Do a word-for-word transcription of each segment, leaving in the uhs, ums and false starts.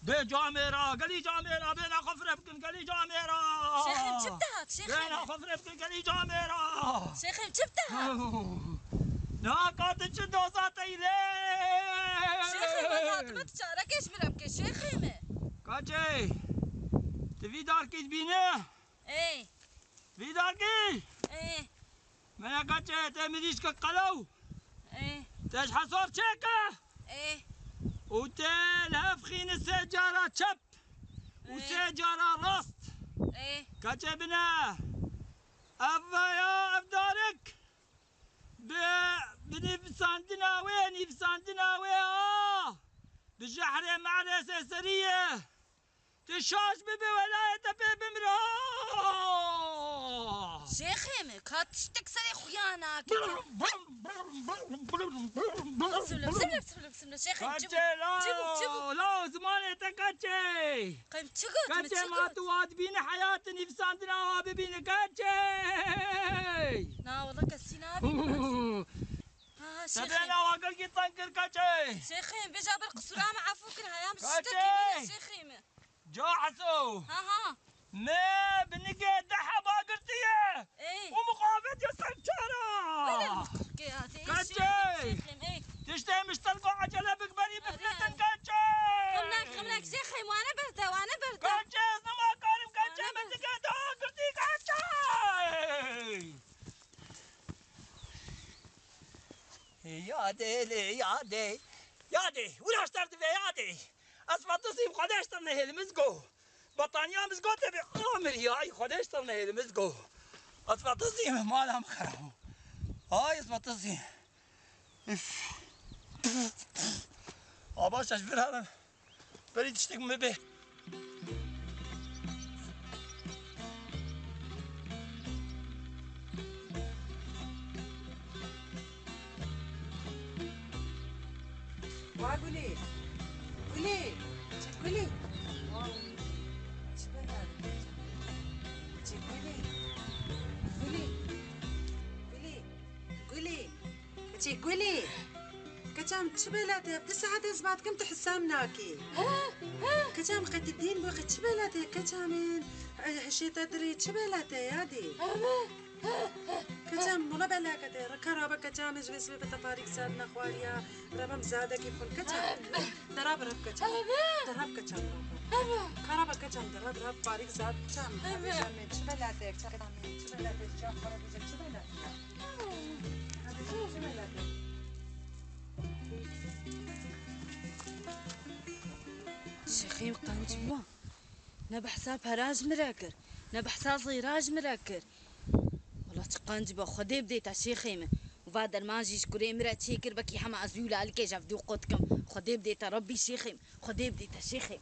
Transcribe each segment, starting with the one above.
Bê camêra, gelî camêra, bê naxwe fire bikin, gelî camêra. Şêxê min çi bi te hat, şêxê min? Bê naxwe fire bikin, gelî camêra. Şêxê min çi bi te hat? Naka tu çi doza te yî lê? Şêxê min hatime tu çarekê ji min re bike, şêxê min. Kaçê, tu vî darkî dibîne? Ê. Vî darkî? Ê. Mene kaçê, te mirîşke qelew. Ê. Te ji hesar çêke. Ê. Û te li hev xîne sê cara çep. Û Ê. sê cara rast. Ê. Kaçê bine. Ev veya ev darik. Bi, bi nivîsandina wê, nivîsandina wê a. Bi jehrê mehrê sêserî ye. Tu şaş bibe, welayê te pê bimira. Şêxê min, ka tiştek serê xuya nake. Bismillah, bismillah, bismillah, şêxê min, çi bû, çi bû, çi bû? Kaçê, la, çi bû, çi bû? La, zimanê te kaçê. Qey min çi got, min çi got? Kaçê, ma tu wa dibîne heyatê nivîsandina wa bibîne, kaçê. Na, wela kesî nabîne. Ha, şêxê. Te bê nawa girkî teng kir, kaçê. Şêxê, bêja ber qisûra min efû kir, heyam ji tiştekî bîne, şêxê min. Ca Eso. Ha, ha. Me bi nigê deh heba girtiye. Ê. Û muqavet ya ser çara. Wele muqavet ya, ê, kaçê. Şêxê, şêxê, ê. Tiştê miştelko acele bik berî biflitin, kaçê. Xemlek, xemlek, şêxê, wane berte, wane berte. Kaçê, ez nimakarim, kaçê, bi nigê deh girtî, kaçê. Yadê lê yadê. Yadê, wira ji ter divê yadê. Ez fetisîm, Xwedê ji te nehêlim, ez go. Betaniya min, ez go, te bê amir ya, ay Xwedê ji te nehêlim, ez go. Ez fetisîm, mala min xerab bû. Ay, ez fetisîm. Üf. A baş e, ji vir herim. Berî tiştek min bê. Wa Gulî. Gulî. Çi Gulî? Wa, çi bela? Çi Gulî? Gulî. Gulî. Gulî. Keçê Gulî. Keça min, çi bela te? Ev di saet ez bat kim, tu hesam nakî. Keça min, qe tu dîn bû, qe çi bela te? Keça min, e, hişê te dirê, çi bela te yadê? Keçam, wala beleke te. Reka rabe keçam, ji vê sibê bete parîk zad nexwariya. Rabem zadekî xun keçam. Derab rab keçam. Derab keçam. Karabe keçam, derab rab parîk zad çam. Çi belete, çi belete, çi belete, çi belete. Şêxê qenc bû. Ne behsa pera ji min re kir, ne behsa zêra ji min re kir. Wela çi qenc bû, Xwedê bidê te şêxê min. Û va derman jî ji kurê min re çêkir, wekî hema ez wî lalikê ji hevdû qut kim. Xwedê bidê te Rebbî şêxê min, Xwedê bidê te şêxê min.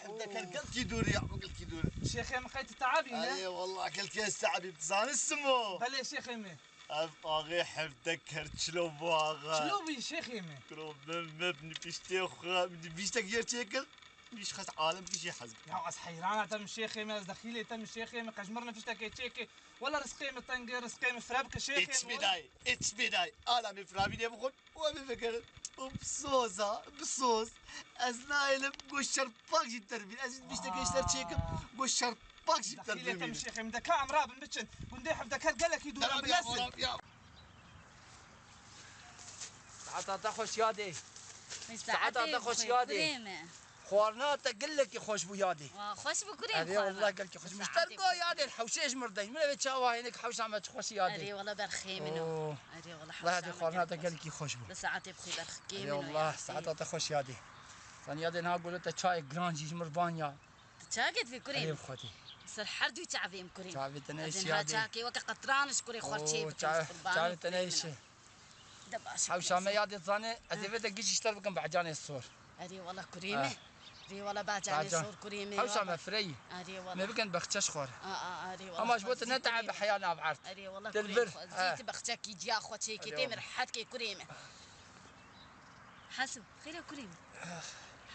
Hevdeker gelkî dûr ya, gelkî dûr. Şêxê min qey tu teabî ne? Erê wallah gelkî ez teabî. Zanî Simo? Belê şêxê min. Ev axê Hevdeker çilo bû axa. Çilo bî şêxê min. Kuro min, min nivîştê xwe, min nivîştek yer çêkir. Min ji xest alem kişî hez bû. Ya ez heyran a te min şêxê min, ez dexîlê te min şêxê min, qe ji min re nivîştekê çêkir. Wela rizqê min teng e, rizqê min fire bike şêxê min. Hiç bêdayê, hiç bêdayê. Ala min firavînê bixwin. Û em ê vegerin. Û bi soz a, bi soz. Ez nayêlim, got şerpak jî terbîn. Ez jî dibîştekê ji te çêkim, got şerpak jî terbîn. Dexîlê te min şêxê min de ka em rabin biçin. Gundê Hevdeker gelekî dûr e, bi nesin. Saeta te xweş yadê. Saeta te xweş yadê. Xwarina te gelekî xweş bû yadê. Wa, xweş bû kurê min. Erê wallah gelkî xweş. Mişterko yadê hewşê ji mir dey. Min ê çawa hinek hewşa me çi xweş yadê. Erê wallah berxê min o. Oo. Erê wallah hewşa me. Yadê xwarina te gelkî xweş bû. Bi saetê bixwî berxê min o. Erê wallah saeta te xweş yadê. Sen yadê niha gule te çayê giran jî ji mir van ya. Tu çaket vê kurê min. Erê xwedê. Ser her du çavêm kurê min. Çavê te neyşe yadê. Çakê weke qetran ji kurê xwe çê bikim. Çavê te neyşe. De baş. Hewşa me yadê zane, ez ê vê de giş îşler bikim becanê sor. Erê wala kurê me. Rê wala becanê sor kurê me. Hewşa me fireyî. Erê wala. Me bikin bexçe ji xwe re. A, a, erê wala. Ama ji bo tu ne te'e bi heya nav erd. Erê wala kurê me. Zî tu bexçekî ciya xwe çêkê tê min rehet kê kurê me. Heso, xêre kurê me.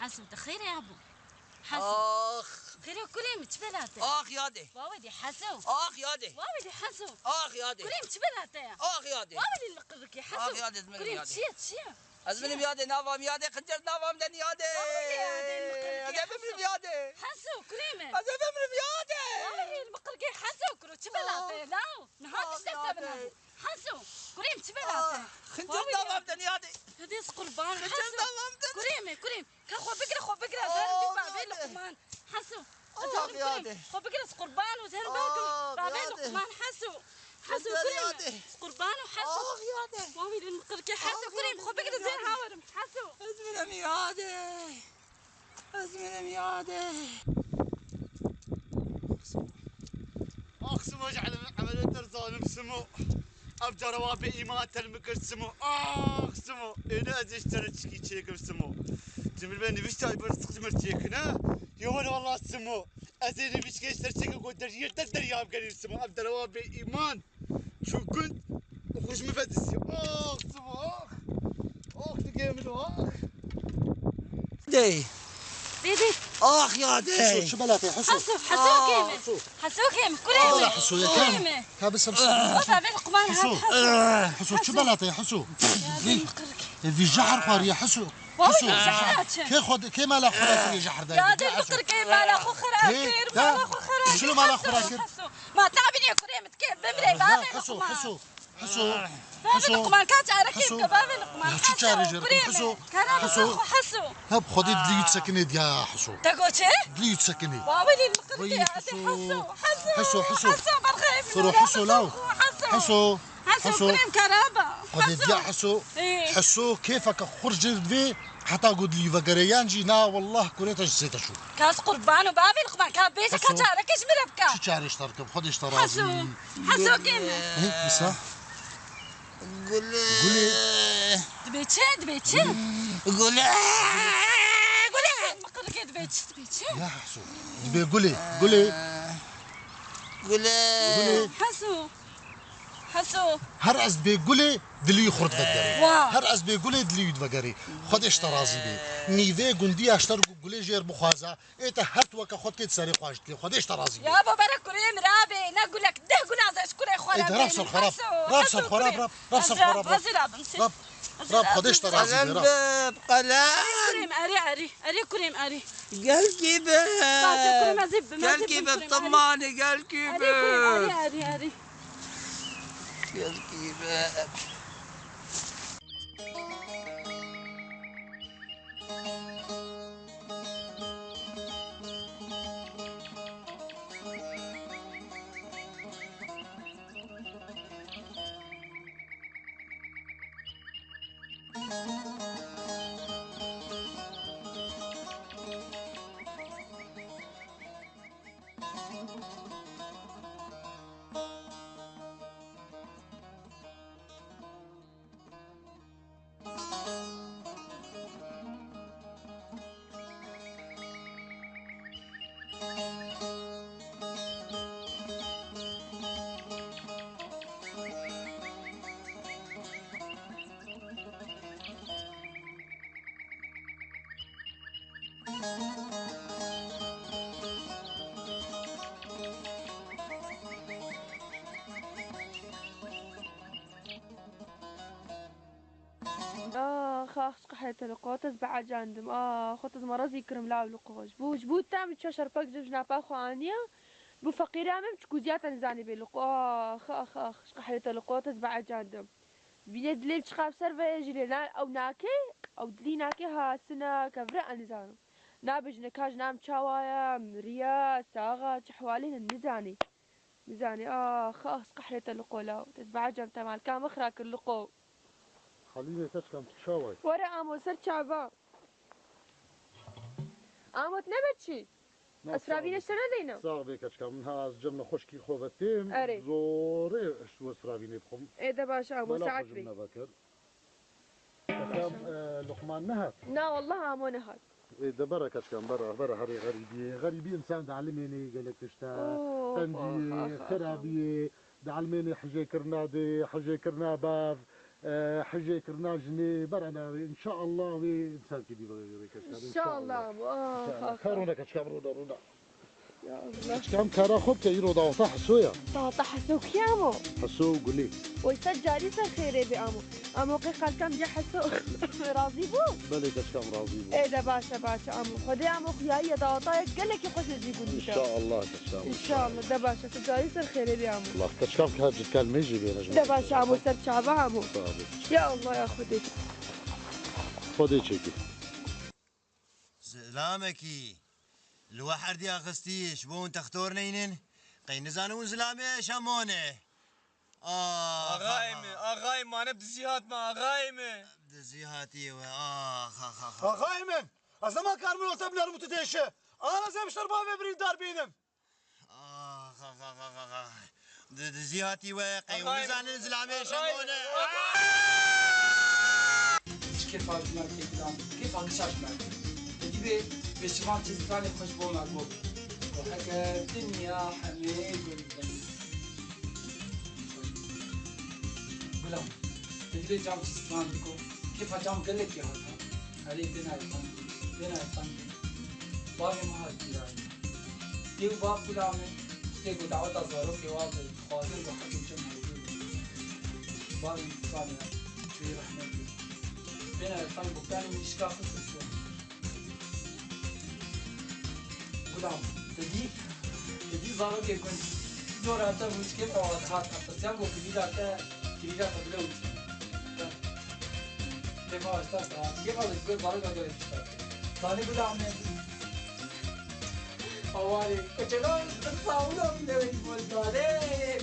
Heso, te xêre ya bû. Heso. Ax. Xêre kurê min, çi bela te? Ax yadê. Wawe dî Heso. Ax yadê. Wawe dî Heso. Ax yadê. Kurê min, çi bela te ya? Ax yadê. Wawe dî liqirikê Heso. Ax yadê, ez mirim yadê. Kurê min, çi ye, çi ye? Ez mirim yadê, navam yadê, xincir navam den yadê. Wawe dî yadê, liqirikê Heso. Ez ê bimrim yadê. Heso, kurê min. Ez ê bimrim yadê. Wawe dî liqirikê Heso, kuro, çi bela te ya? Law, niha tiştek te bina. Heso, kurê min, çi bela te? Xincir navam den yadê. Hadi ez qurban. Xincir navam den. Kurê min, kurê min. Ka xwe bigire, xwe bigire, ez herim bî bavê Luqman. Heso. Ez herim kurê min. Xwe bigire, ez qurban û ez herim bavê Luqman. Heso. Heso, kurê min. Ez qurban û Heso. Wawî lin qirkê Heso, kurê min. Xwe bigire, ez herim hawerim. Heso. Ez mirim yadê. Ez mirim yadê. Ax Simo, ji elem-, emelê te zanim Simo. Ev cara wa bê îman te li min kir Simo. Ax Simo. Êne ez ê ji te re çikî çêkim Simo. Tu min vê nivîşta bi rizq ji min çêkin, ha? Yo, wele wallah Simo. Ez ê nivîşkê ji te re çêkim, ku deriyê te derya bigerî Simo. Ev cara wa bê îman. Çû gund û xwe ji min ve dizî. Ax Simo, ax. Ax, digê min o, ax. Dey. Dê, dê. Ax ya dey. Heso, çi bela te, Heso? Heso, Heso kê me. Heso kê me, kurê me. Wala Heso ya, kurê me. Ka bi sebs. Wata vê Luqman hat, Heso. Heso, çi bela te, Heso? Ya, vê qirkê. E, vî jehar xwariye, Heso. Wawi, Heso, jehra çi? Kê xwe, kê mala xwe kiriye jehar dayê? Ya, dê qirkê mala xwe xera kir, mala xwe xera kir. Şunu mala xwe kir. Heso. Ma tabînê kurê min dikê bimrê, bavê Heso, Luqman. Heso. Heso. Bavê Luqman, ka çarekê bike, bavê Luqman. Ya çi çare jê bikim, Heso? Heso. Hep Xwedê dilî wî sekinê diya, Heso. Te got çi? Dilî wî sekinê. Wawilî li qirkê, Heso. Heso, Heso. Heso, berxeyf. Firo Heso law. Heso. Heso, kurêm keraba. Xwedê diya, Heso. Heso kêfeke xurt jê dibê. Heta ku dilî vegerê yan jî na, wallah kurê te ji sê te çû. Ka ez qurban û bavê Luqman, ka bêje, ka çareke ji min re bike. Çi çare ji te bikim? Xwedê ji te razî. Heso, Heso kêm e. Hê, wisa? Gulê. Gulê. Dibê çi? Dibê çi? Gulê. Gulê. Miqirikê dibê çi? Dibê çi? Ya Heso. Dibê gulê. Gulê. Gulê. Gulê. Heso. Heso. Her ez dibê gulê dilî wî xurt vegerê. Wa. Her ez dibê gulê dilî wî vegerê. Xwedê ji te razî bê. Nîvê gundiya ji te re gulê jêr bixwaza. Ê te her tu weke xwe dikê di serê xwe ji dikê. Xwedê ji te razî bê. Ya baba re kurê min rabê. Ne gulek deh gul ez ji kurê xwe re bê. Rab ser xwe rab. Rab ser xwe rab. Rab ser xwe rab. Rab. Rab Xwedê ji te razî be, Rab. Qelem bib, qelem. Erê kurêm, erê, erê, erê kurêm, erê. Gelkî bib. Saçê kurêm, ez ê bim, ez ê bim kurêm, erê. Gelkî bib, timanê gelkî bib. Erê kurêm, erê, erê, erê. Gelkî bib. Ax, ax, çi qehrê te li qo, te ez bihecandim. Ax, xwe te ez merazî kirim law li qo. Ji bo, ji bo te min çiya şerpek ji, ji napa xwe aniya. Bo feqîrê em çi kûziya te nizanî bê li qo. Ax, ax, ax, çi qehrê te li qo, te ez bihecandim. Vînê dilê çiqas ser ve jî lê na-, ew nake, ew dilî nake ha sina kevre ez nizanim. Nabêjine ka ji nam çawa ye, miriye, sax e, çi hewalê ne nizanî. Nizanî, ax, ax, qehrê te li qo law. Te ez behecam te malka min xira kir li qo. Halîmê keçika min tu çawa yî? Were amo ser çava. Amo tu ne ber çî? Na, ez firavînê ser nedeyna. Sax bê keçika min, ha ez cem nexweşkî xwe ve têm. Erê. Zorê ez tu ez firavînê bixwim. Ê de baş amo, saet bê. Bela xwe ji min ve kir. Keçam, e, Luqman nehat? Na, wallah amo nehat. Ê, de bere keçkam, bere, bere herê xerîbiyê. Xerîbî însan dielmênê gelek tişta. Oh, tengiyê, oh, oh, oh, xerabiyê, dielmênê hijêkirina dê, hijêkirina bav, e, hijêkirina jinê, bere navê. Înşaallah wê însankî dî vegere keçkam. Înşaallah, înşaallah. Oh, înşaallah. Oh, oh. Ka rûne keçkam, rûne, rûne. Ya Allah. Keçkam kara xwe bike, îro daweta Heso ya. Daweta Heso kî amo? Heso û Gulê. Oy ser carî ser xêrê bê amo. Amo qê xelkam cê Heso razî bû? Belê keçkam razî bû. Ê de baş e, baş e amo. Xwedê amo xuyayiye daweta ye gelekî xweş e jî Gulî te. Înşaallah keçkam. Înşaallah de baş e, ser carî ser xêrê bê amo. Allah keçkam ke citkel mê jî bêne ji. De baş e amo, ser çava amo. Sağ ol. Ya Allah ya Xwedê. Xwedê çêkî. Zilamekî, li we herdî axistî, ji bo hûn textor neynin, qey nizanin hûn zilamê şemo ne. Ax, ax, ax. Axayê min, axayê min, mane bi dizî hatime, axayê min. Dizî hatiye we, ax, ax, ax, ax. Axayê min, ez nema kar min orta binerim û tu têşe. Ana ez hem ji te re bavê birîndar bînim. Ax, ax, ax, ax, ax, ax. Di, dizî hatî we, qey hûn nizanin zilamê şemo ne. Ji kêfa ji me kê kilam, kêfa gişa ji me. Te dî bê pêşivan çi stranê xweş bo me got. Got heke dinya hemê gul be. Gulam, te dî bê cam çi stran diko. Kêfa cam gelekî hata. Erê bêna efendî, bêna efendî. Bavê min hat giray. Dê û bav Gulamê, tê ku daweta zarokê wa bi, dixwazin ku hetin çim hevdû. Bavê min dikane, çûyî rehmetê. Bêna efendî, bûktanê min îşka xwe kuştiye. Gulam, te dî, te dî zarokê gund. Zor hate mûşkê te wa dihat, pirsiya ku kirîra te, kirîra te bile û. Lê ma esta saat, yê ma dikir zarok te bile û. Zanî Gulam ne? Hawarê, keçekan, sağ ol, ne bol dane.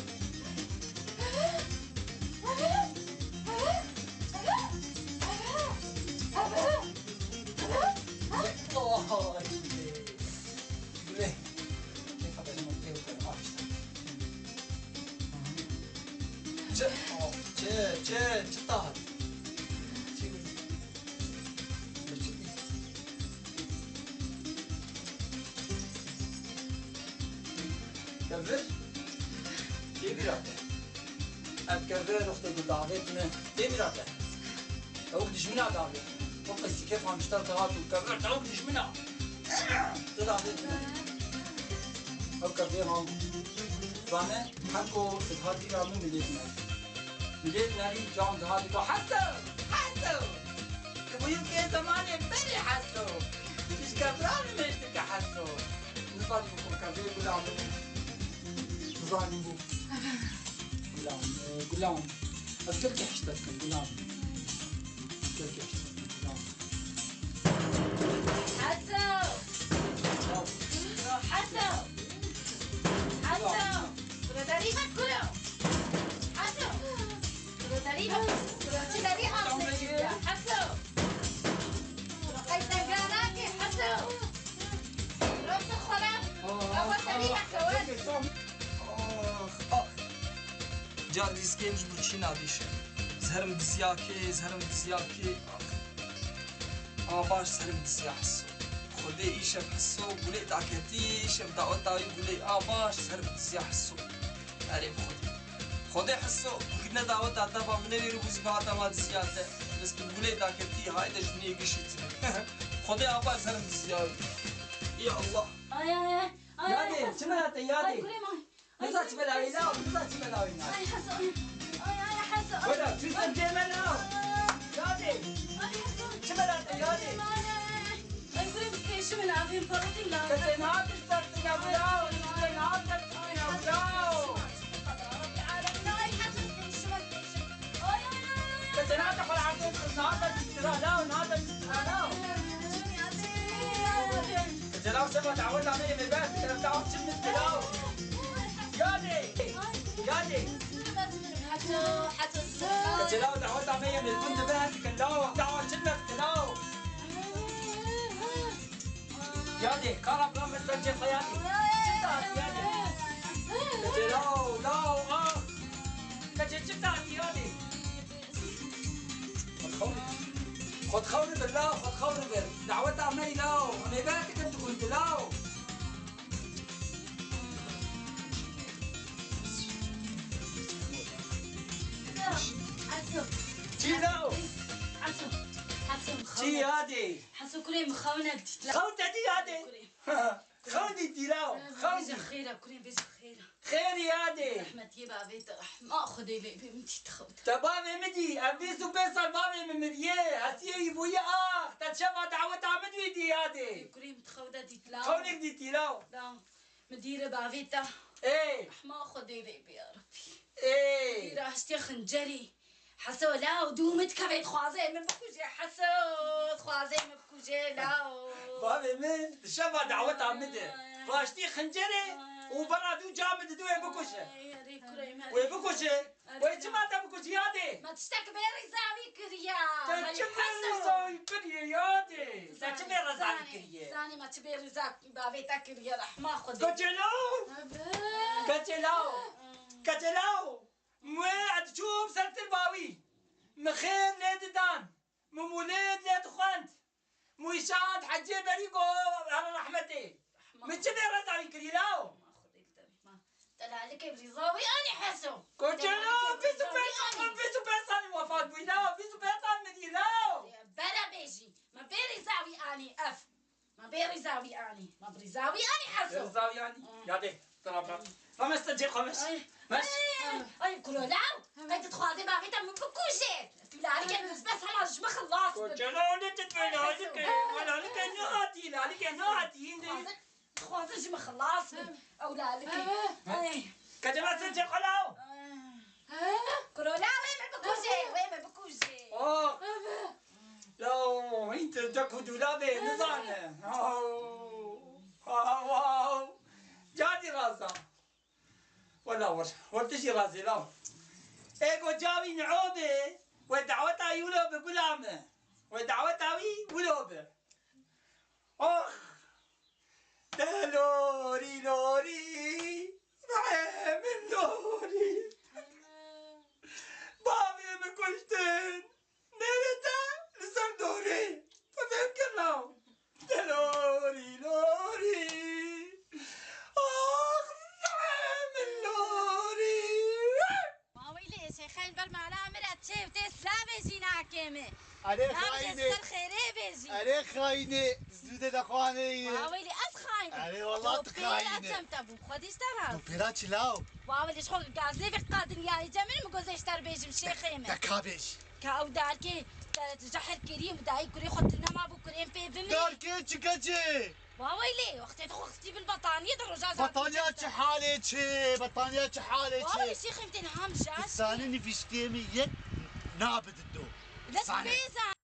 Çi, çi, çi, çi tahat? Çi, çi? Kevir? Kê bîra te? Ev kevir oxtê ku davêt me. Kê bîra te? Tawuk dijmina davêt. Wek qesî kêfa mişta te hat û kevir tawuk dijmina. Te davêt me. Ew kevir han. Zane, heko te hat bîra min milêt me. Milêt nerî cam dihat dika, Hesen! Hesen! Zalim bû. Gulam, e, Gulam. Ez gelkî hişta dikim, Gulam. Ez gelkî hişta dikim, Gulam. Heso! Heso! Heso! Kuro derî ve kuro! Heso! Kuro derî ve kuro çi derî asê. Heso! Kuro qey tenga nake, Heso! Kuro tu xora! Ewa derî ve kuro! Ax, ax. Car dîskêm ji birçîna dîşe. Zerim diziyakê, zerim diziyakê. Ax. A baş zerim diziya Heso. Xwedê îşev Heso gulê daketî, îşev daweta wî gulê. A baş zerim diziya Heso. Erê Xwedê. Xwedê Heso, xidne daweta te ba binevêrî bû zî bihata ma diziya te. Bes tu gulê daketî, hayde ji nê gişî tine. Xwedê a baş zerim diziya wî. Ya Allah. Ay, ay, ay. Ay, ay, Yadê, ay, çi mela te, Yadê? Ay, gulê may. Niza çi bela wî law, niza çi bela wî law. Ay, Heso. Ay, ay, Heso. Wela, tu ser cê me law. Yadê. Ay, Heso. Çi bela te, Yadê? Ay, ay, ay. Ay, gulê, pêşimin avên palatî law. Kesê nadir ser tine law, kesê nadir ser tine law. Ay, Heso. Ay, Heso, pêşimin, pêşimin. Ay, ay, ay, ay. Kesê nadir xwe avên, nadir ser tine law, nadir ser tine law. Ay, ay, ay. Kecelaw, şeva daweta me yê mêber, kecelaw çi min dilaw. Yadê! Yadê! Kecelaw daweta me yê mêber, dikin law, dawa çi min dilaw. Yadê, kara bira min ser cê xwe yadê. Çi saet yadê? Kecelaw, law, ah. Kece çi saet yadê? Xwedxewr. Xwedxewr bir law, xwedxewr bir. Daweta me law. Em ê berê dikin tu gund law. Çi law? Çi yadê? Heso kurê min xewnek dît law. Xewn te dî yadê? Kurê. Xewn dîtî law, xewn dî. Bêje xêr e, kurê, bêje xêr e. Xêr yadê. Rehmetiyê bavê te, rehma Xwedê lê bê, min dît xew te. Te bavê min dî, ev bîst û pênc sal bavê min miriye, hesiyê wî bûye ax, te şeva daweta min wî dî yadê. Ê kurê, min xew de dît law. Xewnek dîtî law. Law. Min dîre bavê te. Ê. Rehma Xwedê lê bê ya Rebbî. Ê. Min dîre hiştê xincerî. Heso law, dû min dikeve, dixwaze min bikuje, Heso, dixwaze min bikuje, law. Bavê min di şeva daweta min de raştî xincerê û bera dû ca min dide wê bikuje. Ay, erê kurê me. Wê bikuje. Wê çima te bikuje yadê? Me tiştek bê rêza wî kiriye. Te çi bê rêza wî kiriye yadê? Te çi bê rêza wî kiriye? Zanî me çi bê rêza bavê te kiriye, rehma Xwedê. Keçelo! Keçelo! Keçelo! Wê ez diçûm ser tirba wî. Min xêr lê didan. Min mûlêd lê dixwend. Min wî şand hecê berî got here rehmetê. Min çi bê reza wî kirî law? Ma Xwedê li te bê. Ma te lalikê bi reza wî anî Heso. Koçelo, bîst û pênc, bîst û pênc salî wefat bûyî law. Bîst û pênc sal min dî law. Bere bêjî. Me bê reza wî anî ev. Ma bê rîza wî anî. Ma bi rîza wî anî Heso. Rîza wî anî. Hmm. Yadê, tira bira. Rames te cê xwe mes. Ay. Mes. Ay, ay, ay, kuro law. Qey tu dixwazî bavê te min bikuje. Tu lalikê min bes hema ji min xilas bin. Koçelo ne tu dibê lalikê? Lalikê ne hatî, lalikê ne hatî. Dixwazin, dixwazin ji min xilas bin. Ew lalikê. Ay. Kecela te cê xwe law. Ay. Kuro law, wê min bikuje, wê min bikuje. Oh. Law, hîn tu dek û dûlabê nizane. Aw, aw, aw. Cadî raza. Wela wir, wir tu jî razî law. Ê go ca wî niho be, wê daweta wî wilo bi gula min. Wê daweta wî wilo bi. Oh! De lorî lorî, nayê min lorî. Bavê min kuştin. Nêrê te li ser dorê. Tu fêm kir law. De lorî lorî. Ax, nayê min lorî. Ma weylê, şêxê li ber mala min re çêv tê, silavê jî nake min. Erê xayinê. Ser xêrê bêjî. Erê xayinê, zû de dexwanê yê. Ma weylê, ez xayinê. Erê, wallah tu xayinê. Çem te bû, xwedî ji te razî. Tu pêra çi law? Ma weylê, ji xwe gazê vê qadinyayê cem min, min gozê ji te bêjim şêxê min. De ka bêj. Ka ew darkê te jehil kirî, min dayî kurê xwe tu nema bû kurên pê bimî. Darkê çi keçê? Wawey lê, wextê tu xwe xistî bin bataniyê de roja zaf. Bataniya çi halê çi? Bataniya çi halê çi? Wawey şêxê min tên ham jar. Sanî nivîştiyê min yek nabidin do. Dest Sane. pêzan.